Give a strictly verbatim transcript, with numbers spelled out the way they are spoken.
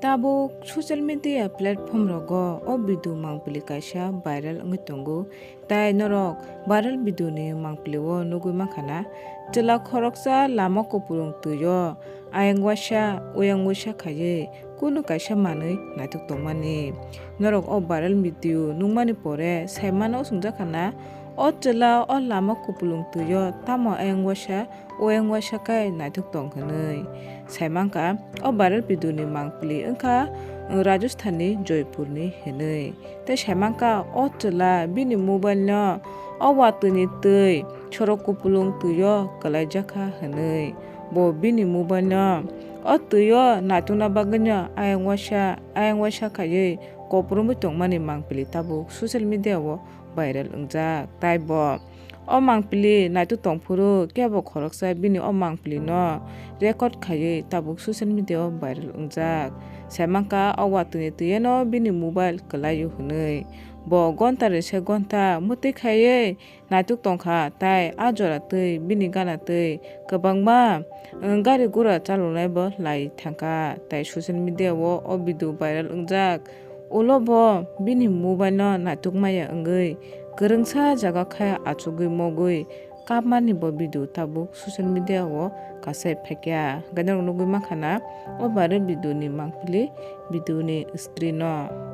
Tabuk social media platform rogo o video mangpili kaisa viral wngwi tongo, tai norok viral video ni mangpili o nugwi mankha na, chwla khoroksa lama kupulung twi o ayang waisa uyang waisa khaiwi kunu kaisa manwi naithok tongmani. Norok o viral video nukmani pore saimano swngjakha na, o chwla o lama kupulung twi o tamo ayang waisa uyang waisa khe naithok tong hwnwi. Saimankha, o viral video ni mangpili wngkha Rajasthan ni Joypur ni hwnwi. Tei saimankha, o chwla bini mobile no o watwi ni twi sorok kupulung twi o kwlaijakha hwnwi. Bo bini mobile no o twi o naithokna bagwi no ayang waisa ayang waisa khaiwi koprumwi tongmani mangpili tabuk social media o viral wngjak. Tai bo o mangpili naithok tongphuru kebo khoroksa bini o mangpili no record khaiwi tabuk social media o viral wngjak. Saimankha, o watwi ni twi o no bini mobile kwlaio hwnwi. Bo gonta rese gonta mwtwi khaiwi naithok tongkha, tai a jora twi bini gana twi kwbangma, um, gari gura chalonai bo lai thangkha. Tai social media o o video viral wngjak. Ulo bo bini mobile no naithok maya wngwi kwrwngsa jaga khe achugwi mogwi kapmani bo video tabuk social media o kasai phaikha. Hwnkhe norok nugwi mankha na, o viral video ni mangpili video ni screen o.